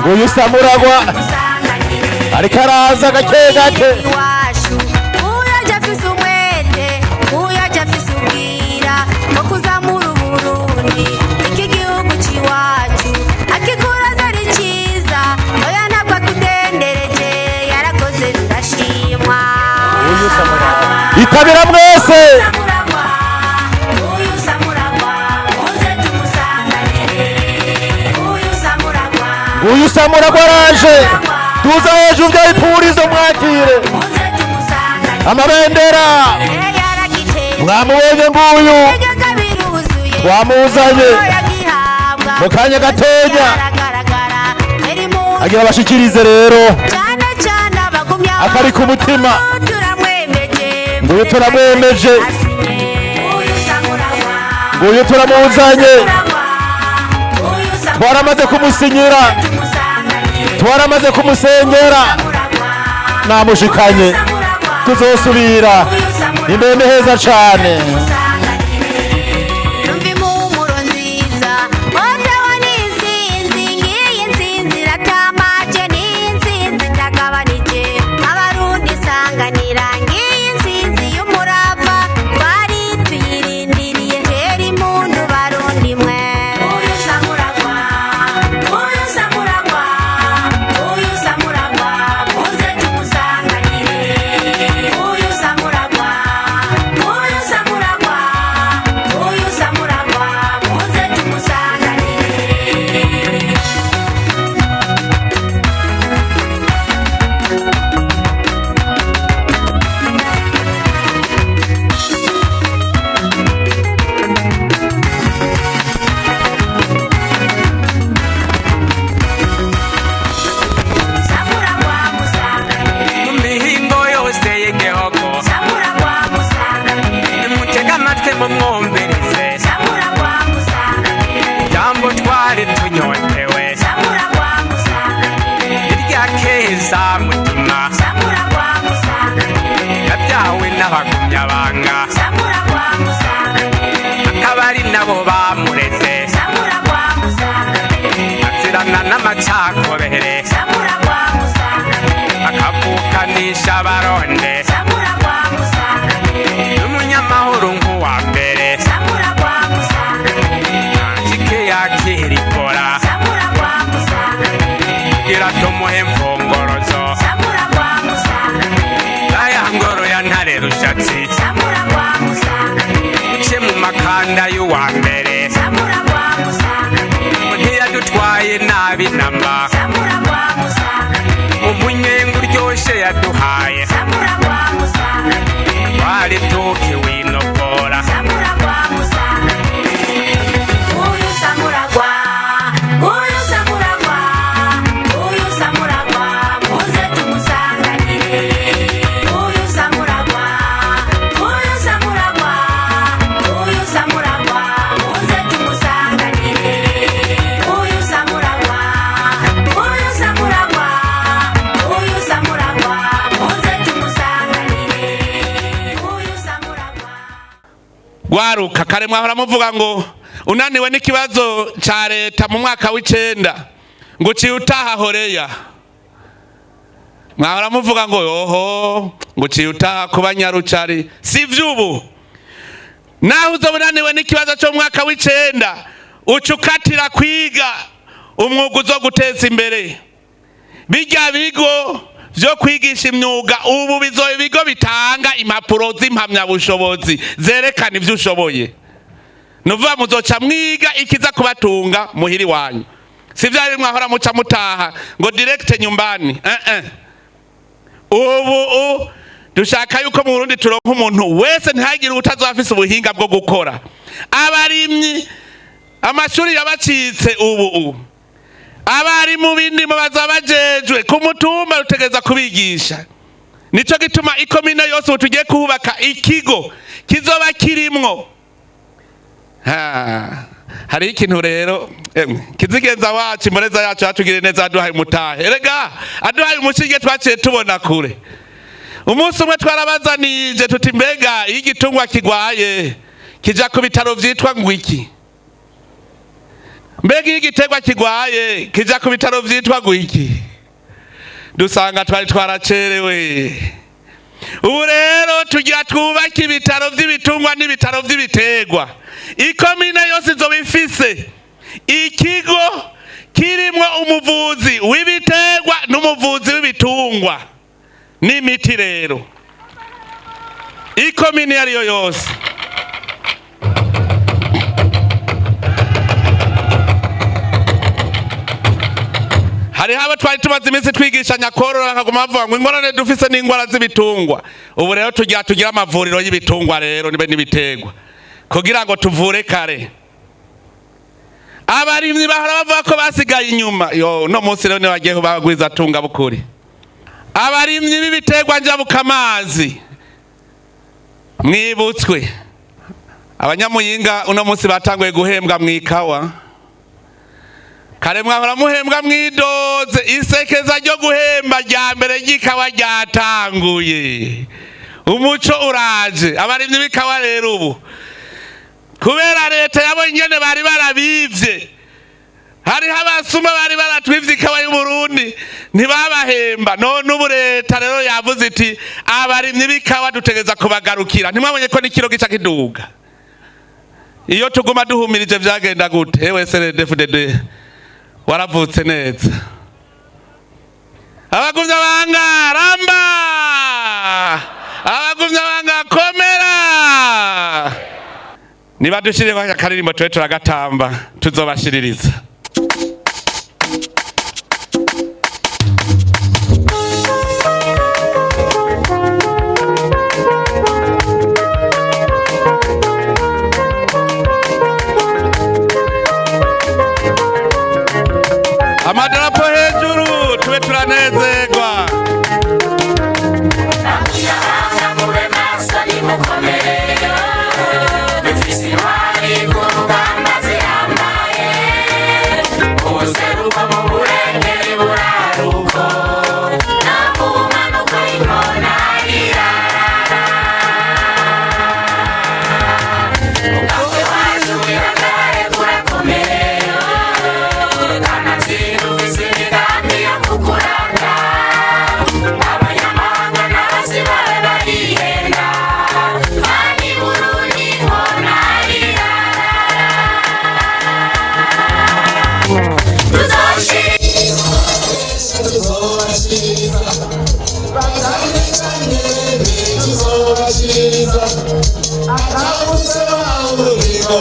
Nguyu Samuragwa ariko araza gake gake. Iwacu uyaje afise umwete, uyaje afise ubwira bwo kuzamura Uburundi, iki gihugu c'iwacu akikuraza ari ciza. Oya, ntabwo akudendereje, yarakoze birashimwa. Nguyu Samuragwa, itabira mwese. Samuragwa, uyu Samuragwa, muze tumusanganire uyu Samuragwa. Nguyu Samuragwa araje, tuza hejuru bya ipurizo, mwakire. Muze tumusanganire. Amabendera. Yaragiteye. Mwamubonye, nguyu. Ibigaga biruzuye. Twamuzanye. Yagihabwa. Mu kanya gatonya. Aragaragara. Eri mu Agira abashikirize rero. Cyane cyane abagumya. Akari ku mutima. Turamwemeje. Nguyu turamwemeje. Asinye. Uyu Samuragwa. Nguyu turamuzanye. Samuragwa. Uyu Samuragwa. Twaramaze kumusinyira. Tumusanganire. Twaramaze kumusengera. Samuragwa. Namushikanye. Samuragwa. Tuzosubira. Uyu Samuragwa. Imbere heza cane. Numva impumuro nziza, otewe n'insinzi, ngiyi nsinzi iratamaje, n'insinzi itagabanije Abarundi, isanganira ngiyi nsinzi y'umurava twari tuyirindiriye. Hera impundu Barundi mwe. Uyu Samuragwa, uyu Samuragwa, uyu Samuragwa, muze tumusanganire uyu Samuragwa, uyu Samuragwa, uyu Samuragwa, muze tumusanganire. Samuragwa musanganire. Mu mihingo yose y'igihugu. Samuragwa musanganire. Nimutege amatwi mumwumvirize. Samuragwa musanganire. Jambo twari tunyotewe. Samuragwa musanganire. Irya keza mutima. Samuragwa musanganire. Yabyawe n'abagumyabanga. Samuragwa musanganire. Akaba ari nabo bamureze. Samuragwa musanganire. Azirana n'amacakobere. Samuragwa musanganire. Akavukanisha abaronde. Samuragwa musanganire. N'umunyamahoro nk'uwa mbere. Samuragwa musanganire. Ntashike yakira ikora. Samuragwa musanganire. Kugira tumuhe imfungorozo. Samuragwa musanganire. Aya ngoro ya Ntare Rushatsi. Samuragwa musanganire. Uce mu makanda y'uwa mbere. Samuragwa musanganire. Ntiyadutwaye nabi namba. Samuragwa musanganire. Umunyenga uryoshe yaduhaye. Samuragwa musanganire. Twari tukiwinokora. Samuragwa musanganire. Uyu Samuragwa, uyu Samuragwa, uyu Samuragwa, muze tumusanganire. Uyu Samuragwa, uyu Samuragwa, uyu Samuragwa, muze tumusanganire. Uyu Samuragwa, uyu Samuragwa, uyu Samuragwa, muze tumusanganire. Uyu Samuragwa. Gwaruka, kare mwahora muvuga ngo unaniwe n'ikibazo ca leta mu mwaka w'icenda ngo uciye utaha horeya. Mwahora muvuga ngo yoho, ngo uciye utaha kuba nyarucari. Si vy'ubu. Naho uzoba unaniwe n'ikibazo co mu mwaka w'icenda, uca ukatira kwiga umwuga uzo guteza imbere. Bijya bigo vyo kwigisha imyuga ubu bizoba ibigo bitanga impapuro z'impamyabushobozi zerekana ivyo ushoboye. Nuvuga muzoca mwiga ikiza kubatunga muhiri wanyu, si vya mwahora muca mutaha ngo direct nyumbani, eh eh. Ubu dushaka yuko mu Burundi turonka umuntu wese, ntihagire utazoba afise ubuhinga bwo gukora. Abarimyi, amashuri yabacitse. Ubu abarimu b'indimo bazaba bajejwe ku mutumba, rutegereza kubigisha. Nico gituma ikomine yose ubu tugiye kuhubaka ikigo kizoba kirimwo. Ha, hariho ikintu rero, emwe kizigenza wacu, imboreza yacu yatugiriye neza, aduhaye umutahe. Erega aduhaye umushinge, twaciye tubona kure. Umunsi umwe twarabazanije tuti: "Mbega iyo igitungwa kigwaye kija ku bitaro vyitwa ngo iki?" Mbega iyo igiterwa kigwaye kija ku bitaro vyitwa gwiki? Dusanga twari twaracerewe. Ubu rero tugira twubake ibitaro vy'ibitungwa n'ibitaro vy'ibiterwa. Ikomine yose izoba ifise ikigo kirimwo umuvuzi w'ibiterwa n'umuvuzi w'ibitungwa n'imiti. Rero ikomine iyo ariyo yose, hariho abo twari tumaze iminsi twigishanya korora, bakaguma bavuga ngo ingorane dufise n'ingwara z'ibitungwa. Ubu rero tugira tugire amavuriro y'ibitungwa rero nibe n'ibiterwa, kugira ngo tuvure kare. Abarimyi bahora bavuga ko basigaye inyuma, yo no munsi rero nibagiye bagwiza tunga bukuri. Abarimyi b'ibiterwa njabukamazi, mwibutswe. Abanyamuyinga uno munsi batanguye guhembwa mw'ikawa. Kare mwahora muhembwa mwidoze. Isekeza ryo guhemba rya mbere ry'ikawa ryatanguye, umuco uraje. Abarimyi b'ikawa rero ubu, kubera leta yabonye ingene bari barabivye, hariho abasuma bari baratwivye ikawa y'Uburundi, ntibabahemba. None ubu leta rero yavuze iti: "Abarimyi b'ikawa dutegereza kubagarukira." Ntimwabonye ko n'ikiro gica kiduga? Iyo tuguma duhumirije vyagenda gute? Ewe CNDD-FDD, waravutse neza. Abagumya banga ramba, abagumya banga komera. Niba dushiriyeho akaririmbo tube turagatamba, tuzobashiririza. Amadarapo hejuru, tube turanezerwa. Abanyamahanga, mube maso, nimukomere. Dufise intwari ku rugamba zihambaye, ubuseruko, mu burengeri, buraruko no mu bumanuko, inkona irarara. Umugambwe wacu wihagare kurakomeye, kanatsinda ufise imigambi yo kukuranga. Abanyamahanga n'abasibaye barihenda, hani Burundi inkona irarara. Tuzoshira Tuzobashiriza batandukanye, tuzobashiriza akabutse bawuriko.